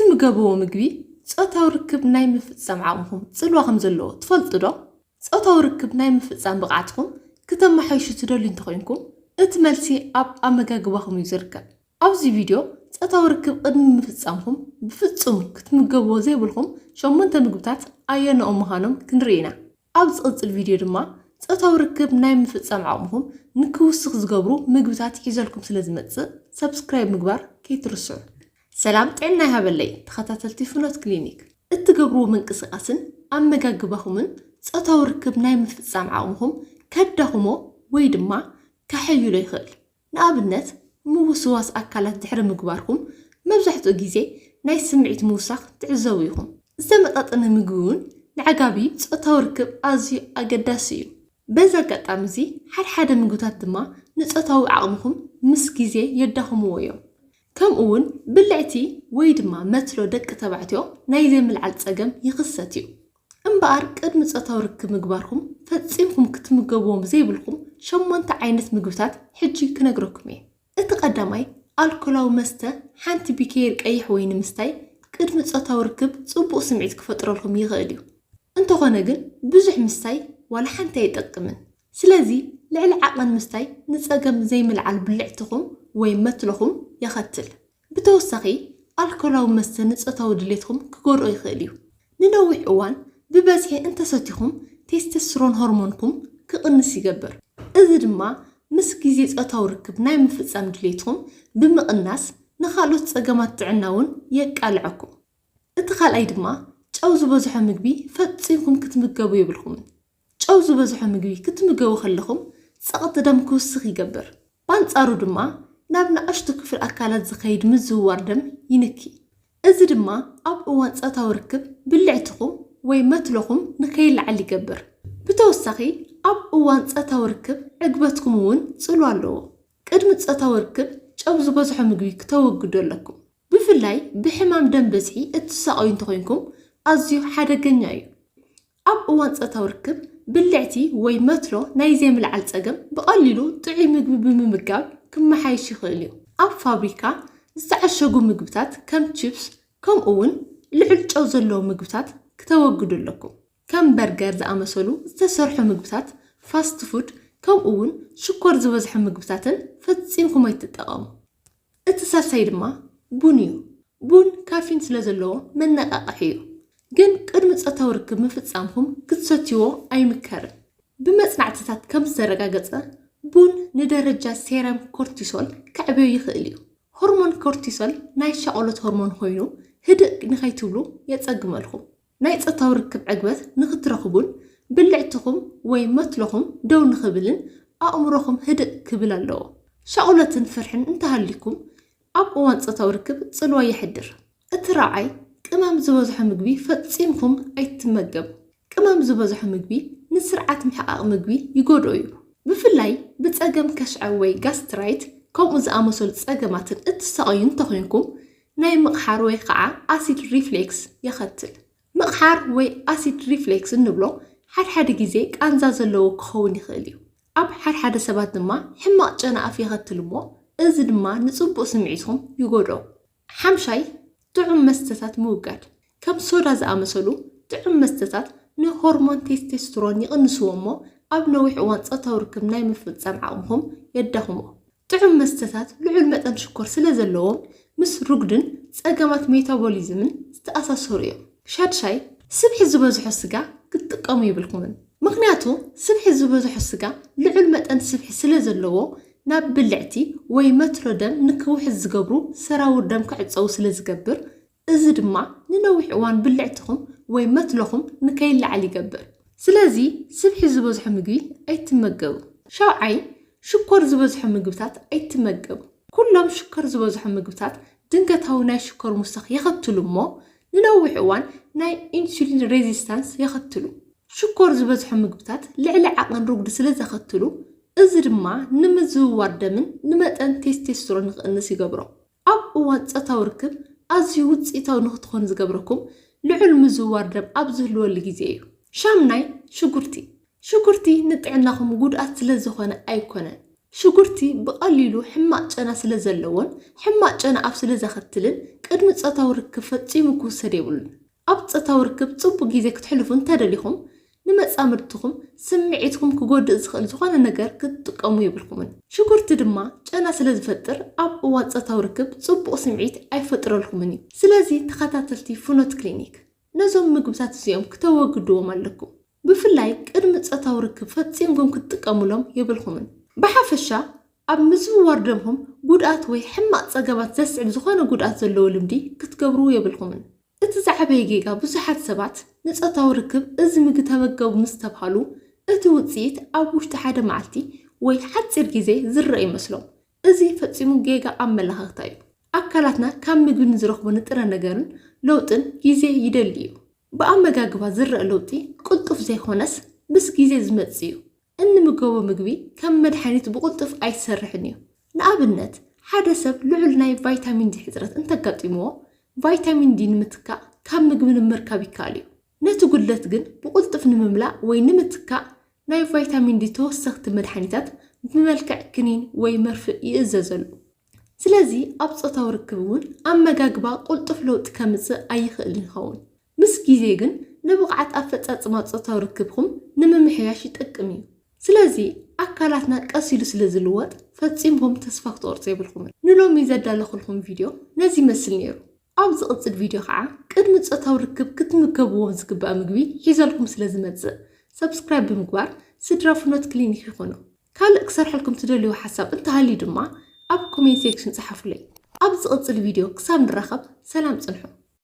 እትምገብዎ ምግቢ ጾታዊ ርክብ ናይ ምፍጻም ዓቕምኹም ጽልዋ ከም ዘለዎ ትፈልጡ ዶ? ጾታዊ ርክብ ናይ ምፍጻም ብቕዓትኩም ክተመሓይሹ ትደልዩ እንተኾይንኩም፣ እቲ መልሲ ኣብ ኣመጋግባኹም እዩ ዝርከብ። ኣብዚ ቪድዮ ጾታዊ ርክብ ቅድሚ ምፍጻምኩም ብፍጹም ክትምገብዎ ዘይብልኩም ሸሞንተ ምግብታት ኣየንኦም ምዃኖም ክንርኢ ኢና። ኣብ ዝቕጽል ቪድዮ ድማ ጾታዊ ርክብ ናይ ምፍጻም ዓቕምኹም ንክውስኽ ዝገብሩ ምግብታት ሒዘልኩም ስለ ዝመጽእ፣ ሰብስክራይብ ምግባር ከይትርስዑ። ሰላም ጥዕና ይሃበለይ ተኸታተልቲ ፍኖት ክሊኒክ። እትገብርዎ ምንቅስቓስን ኣመጋግባኹምን ጾታዊ ርክብ ናይ ምፍጻም ዓቕምኹም ከዳኽሞ ወይ ድማ ከሐይሎ ይኽእል። ንኣብነት፣ ምውስዋስ ኣካላት ድሕሪ ምግባርኩም መብዛሕትኡ ግዜ ናይ ስምዒት ምውሳኽ ትዕዘቡ ኢኹም። ዝተመጣጠነ ምግቢ እውን ንዓጋቢ ጾታዊ ርክብ ኣዝዩ ኣገዳሲ እዩ። በዚ ኣጋጣሚ እዚ ሓድሓደ ምግብታት ድማ ንጾታዊ ዓቕምኹም ምስ ግዜ የዳኽምዎ እዮም። ከምኡ እውን ብልዕቲ ወይ ድማ መትሎ ደቂ ተባዕትዮ ናይ ዘይምልዓል ጸገም ይኽሰት እዩ። እምበኣር ቅድሚ ጾታዊ ርክብ ምግባርኩም ፈጺምኩም ክትምገብዎም ዘይብልኩም ሸሞንተ ዓይነት ምግብታት ሕጂ ክነግረኩም እየ። እቲ ቀዳማይ ኣልኮላዊ መስተ ሓንቲ ቢኬር ቀይሕ ወይኒ ምስታይ ቅድሚ ጾታዊ ርክብ ጽቡቕ ስምዒት ክፈጥረልኩም ይኽእል እዩ። እንተኾነ ግን ብዙሕ ምስታይ ዋላ ሓንቲ ኣይጠቅምን። ስለዚ ልዕሊ ዓቐን ምስታይ ንጸገም ዘይምልዓል ብልዕትኹም ወይ መትሎኹም የኸትል። ብተወሳኺ ኣልኮላዊ መስተ ንጾታዊ ድሌትኩም ክጎድኦ ይኽእል እዩ። ንነዊሕ እዋን ብበዝሒ እንተሰቲኹም ቴስቶስትሮን ሆርሞንኩም ክቕንስ ይገብር። እዚ ድማ ምስ ግዜ ጾታዊ ርክብ ናይ ምፍጻም ድሌትኩም ብምቕናስ ንኻልኦት ጸገማት ጥዕና እውን የቃልዐኩም። እቲ ካልኣይ ድማ ጨው ዝበዝሖ ምግቢ ፈጺምኩም ክትምገቡ የብልኩምን። ጨው ዝበዝሖ ምግቢ ክትምገቡ ከለኹም ጸቕጢ ደም ክውስኽ ይገብር። ብኣንጻሩ ድማ ናብ ንኣሽቱ ክፍል ኣካላት ዝኸይድ ምዝውዋር ደም ይንኪ። እዚ ድማ ኣብ እዋን ጾታዊ ርክብ ብልዕትኹም ወይ መትሎኹም ንከይለዓል ይገብር። ብተወሳኺ ኣብ እዋን ጾታዊ ርክብ ዕግበትኩም እውን ጽልዋ ኣለዎ። ቅድሚ ጾታዊ ርክብ ጨው ዝበዝሖ ምግቢ ክተወግዱ ኣለኩም። ብፍላይ ብሕማም ደም በዝሒ እትሳቐዩ እንተኾይንኩም ኣዝዩ ሓደገኛ እዩ። ኣብ እዋን ጾታዊ ርክብ ብልዕቲ ወይ መትሎ ናይ ዘይምልዓል ጸገም ብቐሊሉ ጥዑይ ምግቢ ብምምጋብ ክመሓየሽ ይኽእል እዩ። ኣብ ፋብሪካ ዝተዓሸጉ ምግብታት ከም ቺፕስ ከምኡ እውን ልዑል ጨው ዘለዎ ምግብታት ክተወግዱ ኣለኩም። ከም በርገር ዝኣመሰሉ ዝተሰርሑ ምግብታት፣ ፋስት ፉድ ከምኡ እውን ሽኮር ዝበዝሖ ምግብታትን ፈጺምኩም ኣይትጠቐሙ። እቲ ሳልሳይ ድማ ቡን እዩ። ቡን ካፊን ስለ ዘለዎ መነቓቕሒ እዩ። ግን ቅድሚ ጾታዊ ርክብ ምፍጻምኩም ክትሰትይዎ ኣይምከርን። ብመጽናዕትታት ከም ዝተረጋገጸ ቡን ንደረጃ ሴረም ኮርቲሶል ከዕብዮ ይኽእል እዩ። ሆርሞን ኮርቲሶል ናይ ሻቕሎት ሆርሞን ኮይኑ ህድእ ንኸይትብሉ የጸግመልኩም። ናይ ጾታዊ ርክብ ዕግበት ንኽትረኽቡን ብልዕትኹም ወይ መትሎኹም ደው ንኽብልን ኣእምሮኹም ህድእ ክብል ኣለዎ። ሻቕሎትን ፍርሕን እንተሃልዩኩም ኣብ እዋን ጾታዊ ርክብ ጽልዋ የሕድር። እቲ ራብዓይ ቅመም ዝበዝሖ ምግቢ ፈጺምኩም ኣይትመገቡ። ቅመም ዝበዝሖ ምግቢ ንስርዓት ምሕቓቕ ምግቢ ይጎድኦ እዩ። ብፍላይ ብጸገም ከሽዐ ወይ ጋስትራይት ከምኡ ዝኣመሰሉ ጸገማትን እትሳቐዩ እንተኾይንኩም ናይ ምቕሓር ወይ ከዓ ኣሲድ ሪፍሌክስ የኸትል። ምቕሓር ወይ ኣሲድ ሪፍሌክስ እንብሎ ሓድሓደ ግዜ ቃንዛ ዘለዎ ክኸውን ይኽእል እዩ። ኣብ ሓድሓደ ሰባት ድማ ሕማቕ ጨና ኣፍ የኸትል እሞ እዚ ድማ ንጽቡቕ ስምዒትኩም ይጎድኦ። ሓምሻይ ጥዑም መስተታት ምውጋድ። ከም ሶዳ ዝኣመሰሉ ጥዑም መስተታት ንሆርሞን ቴስቴስትሮን ይቕንስዎ እሞ ኣብ ነዊሕ እዋን ጾታዊ ርክብ ናይ ምፍጻም ዓቕምኹም የዳኽሞ። ጥዑም መስተታት ልዑል መጠን ሽኮር ስለ ዘለዎም ምስ ሩጉድን ጸገማት ሜታቦሊዝምን ዝተኣሳሰሩ እዮም። ሻድሻይ ስብሒ ዝበዝሖ ስጋ ክትጥቀሙ የብልኩምን። ምኽንያቱ ስብሒ ዝበዝሖ ስጋ ልዑል መጠን ስብሒ ስለ ዘለዎ ናብ ብልዕቲ ወይ መትሎ ደም ንክውሕዝ ዝገብሩ ሰራውር ደም ክዕጸዉ ስለ ዝገብር እዚ ድማ ንነዊሕ እዋን ብልዕትኹም ወይ መትሎኹም ንከይለዓል ይገብር። ስለዚ ስብሒ ዝበዝሖ ምግቢ ኣይትመገቡ። ሻውዓይ ሽኮር ዝበዝሖ ምግብታት ኣይትመገቡ። ኩሎም ሽኮር ዝበዝሖ ምግብታት ድንገታዊ ናይ ሽኮር ምውሳኽ የኸትሉ እሞ ንነዊሕ እዋን ናይ ኢንሱሊን ሬዚስታንስ የኸትሉ። ሽኮር ዝበዝሖ ምግብታት ልዕሊ ዓቐን ሩጉድ ስለ ዘኸትሉ እዚ ድማ ንምዝውዋር ደምን ንመጠን ቴስቴስትሮን ንክቕንስ ይገብሮ። ኣብ እዋን ጾታዊ ርክብ ኣዝዩ ውጽኢታዊ ንክትኾኑ ዝገብረኩም ልዑል ምዝውዋር ደም ኣብ ዝህልወሉ ግዜ እዩ። ሻምናይ ሽጉርቲ። ሽጉርቲ ንጥዕናኹም ጉድኣት ስለ ዝኾነ ኣይኮነን። ሽጉርቲ ብቐሊሉ ሕማቕ ጨና ስለ ዘለዎን ሕማቕ ጨና ኣብ ስለ ዘኸትልን ቅድሚ ጾታዊ ርክብ ፈጺሙ ክውሰድ የብሉን። ኣብ ጾታዊ ርክብ ጽቡቕ ግዜ ክትሕልፉ እንተደሊኹም፣ ንመጻምድትኹም ስምዒትኩም ክጎድእ ዝኽእል ዝኾነ ነገር ክትጥቀሙ የብልኩምን። ሽጉርቲ ድማ ጨና ስለ ዝፈጥር ኣብ እዋን ጾታዊ ርክብ ጽቡቕ ስምዒት ኣይፈጥረልኩምን እዩ። ስለዚ ተኸታተልቲ ፍኖት ክሊኒክ ነዞም ምግብታት እዚኦም ክተወግድዎም ኣለኩም። ብፍላይ ቅድሚ ጾታዊ ርክብ ፈጺምኩም ክትጥቀሙሎም የብልኩምን። ብሓፈሻ ኣብ ምዝውዋር ደምኹም ጉድኣት ወይ ሕማቕ ጸገማት ዘስዕብ ዝኾነ ጉድኣት ዘለዎ ልምዲ ክትገብሩ የብልኩምን። እቲ ዝዓበየ ጌጋ ብዙሓት ሰባት ንጾታዊ ርክብ እዚ ምግቢ ተመገቡ ምስ ተብሃሉ እቲ ውጽኢት ኣብ ውሽጢ ሓደ መዓልቲ ወይ ሓጺር ግዜ ዝረአ ይመስሎም። እዚ ፈጺሙ ጌጋ ኣመላኻኽታ እዩ። ኣካላትና ካብ ምግቢ ንዝረኽቦ ንጥረ ነገርን ለውጥን ግዜ ይደሊ እዩ። ብኣመጋግባ ዝረአ ለውጢ ቅልጡፍ ዘይኮነስ ምስ ግዜ ዝመጽእ እዩ። እንምገቦ ምግቢ ከም መድሓኒት ብቕልጡፍ ኣይሰርሕን እዩ። ንኣብነት ሓደ ሰብ ልዑል ናይ ቫይታሚን ዲ ሕጽረት እንተጋጢምዎ ቫይታሚን ዲ ንምትካእ ካብ ምግቢ ንምርካብ ይከኣል እዩ። ነቲ ጉድለት ግን ብቕልጡፍ ንምምላእ ወይ ንምትካእ ናይ ቫይታሚን ዲ ተወሰኽቲ መድሓኒታት ብመልክዕ ክኒን ወይ መርፍእ ይእዘዘሉ። ስለዚ ኣብ ጾታዊ ርክብ እውን ኣመጋግባ ቅልጡፍ ለውጢ ከምጽእ ኣይኽእልን ይኸውን። ምስ ግዜ ግን ንብቕዓት ኣፈጻጽማ ጾታዊ ርክብኩም ንምምሕያሽ ይጠቅም እዩ። ስለዚ ኣካላትና ቀስ ኢሉ ስለ ዝልወጥ ፈጺምኩም ተስፋ ክትቆርጹ የብልኩምን። ንሎሚ ዘዳለኹልኩም ቪድዮ ነዚ ይመስል ነይሩ። ኣብ ዝቕጽል ቪድዮ ከዓ ቅድሚ ጾታዊ ርክብ ክትምገብዎም ዝግባእ ምግቢ ሒዘልኩም ስለ ዝመጽእ ሰብስክራይብ ብምግባር ስድራ ፍኖት ክሊኒክ ይኹኑ። ካልእ ክሰርሐልኩም ትደልዩ ሓሳብ እንተሃልዩ ድማ ኣብ ኮሜንት ሴክሽን ጸሓፉለይ። ኣብ ዝቕጽል ቪድዮ ክሳብ ንራኸብ ሰላም ጽንሑ።